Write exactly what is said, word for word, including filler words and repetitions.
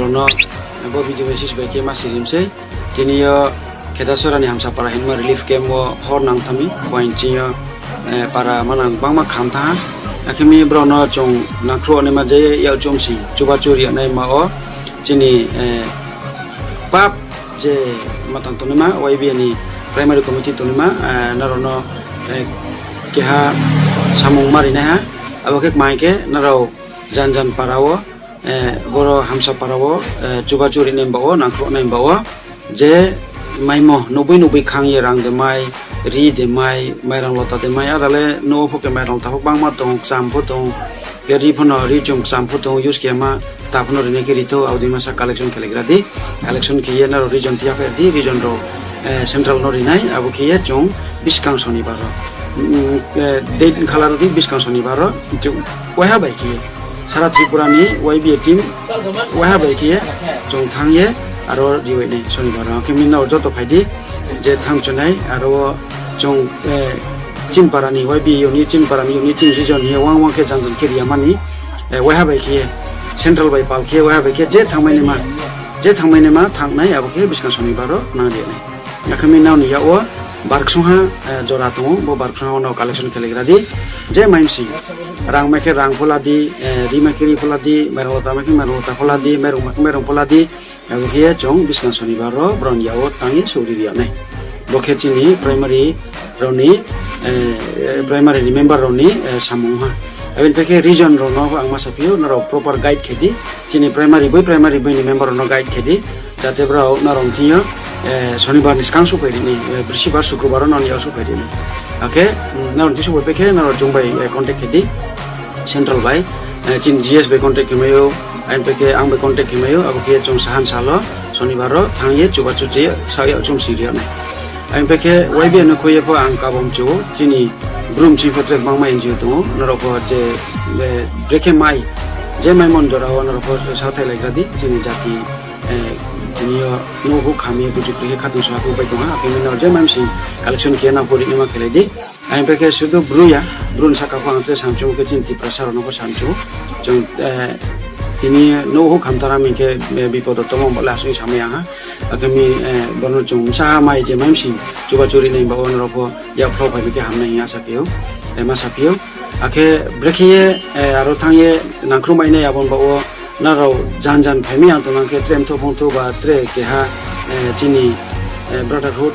No, bo video message bai khe ma sirim sei. Tini yo Khedasora ni Hamsapara hingma relief camp wo hor nang thami, phuaing ching yo, para manang gbangma kham thanng ha. Akhe mi brao no chung nangkhruh naima je yak chumsi chubachu ri yag naima wo chini pap je matang tongnaima Y B A ni primary committee tongnaima, nrao no keha samung ma ri nai ha. Abo khe kma hing khe nrao Janjan para wo, boro Hamsapara wo, chubachu ri nai baoh wo, nangkhruh nai baoh wo, je maimo noboi noboi khang ye rang de mai, ri de mai, mairang lota de mai, ada le nouh wo pho khe mairang lota pho gbangma tong, kcham pho tong, khe ri pho no ri chung kcham pho tong, use khe ma, ta pho no ri nai khe ri thou, abo dei ma sa collection khe lai gra di, collection khe ye nrao region thing yo khe di, region rao central no ri nai, abo khe ye chung buskang Sonibar wo, date khala ro di buskang Sonibar wo, chung waiha bai khe ye sara Tripura ni Y B A team waiha bai khe ye chung thanng ye aro ri wai nai Sonibar wo. Akhe mi nrao joto phai di, je thanng chunai aro wo chung, chini para ni Y B A unit, chini para ni unit, chini region hing ye wang wang khe Janjan khe ri ya mani, waiha bai khe ye central bai pal khe ye waiha bai khe je thanngmai naima, je thanngmai naima thanng nai abo khe buskang Sonibar wo nang ri nai. Akhe mi nrao ni yak wo barksungha jora tong ou, bo barksungha wo no collection khe lai gra di, je mai msing rang mai khe rang pho la di, ri mai khe ri pho la di, mairang lota mai khe mairang lota pho la di, mairung mai khe mairung pho la di, abo khe ye chung buskang Sonibar wo brao ni yak wo tang ye souhri ri yag nai. Bo khe chini primary rao ni, primary ni member rao ni samung ha. Abo ni pai khe region rao no ang ma saphi ou, nrao proper guide khe di, chini primary boi, primary boi ni member rao no guide khe di, jate brao nrao thing yo Sonibar ni skang souhphai ri nai, Bristibar, Sukrobar wo nrao ni yak souhphai ri nai. Akhe nrao thing souhphai pai khe nrao chung bai contact khe di, central bai, chini G S bai contact khe mai ou, aini pai khe ang bai contact khe mai ou, abo khe chung sahan sal wo Sonibar wo thanng ye chubachu ye sa yak chumsi ri yag nai. Aini pai khe Y B A no khui ye pho ang kabo mchu ou, chini Bru bsing pho tre gbangma N G O tong ou, nrao pho je, brekhe mai, je maimo ni jora wo nrao pho sathai lai gra di, chini jati, tini yo nouh houh kham ye buju kri khe khatungsung ha khe pai tong ha, akhe mi nrao je mai msing collection khe nang pho ri naima khe lai di. Aini pai khe sudu Bru ya, Bru ni sahka pho ang tre samchu khe chini Tiprasa rao no pho samchu ou. Chung, tini nouh houh kham tara mi khe, bipod wo tongmo ba le asuh samai ya ha. Akhe mi, boro no chung bsa ha mai je mai msing chubachu ri nai baoh wo nrao pho yak phlau phai mi khe ham nai hing ye asa khe ou, ma saphi ou. Akhe brekhe ye, aro thanng ye nangkhruh mai nai abo ni baoh wo nrao Janjan phai mi ang tongnang khe tre mthoh phongthoh ba tre keha, chini, brotherhood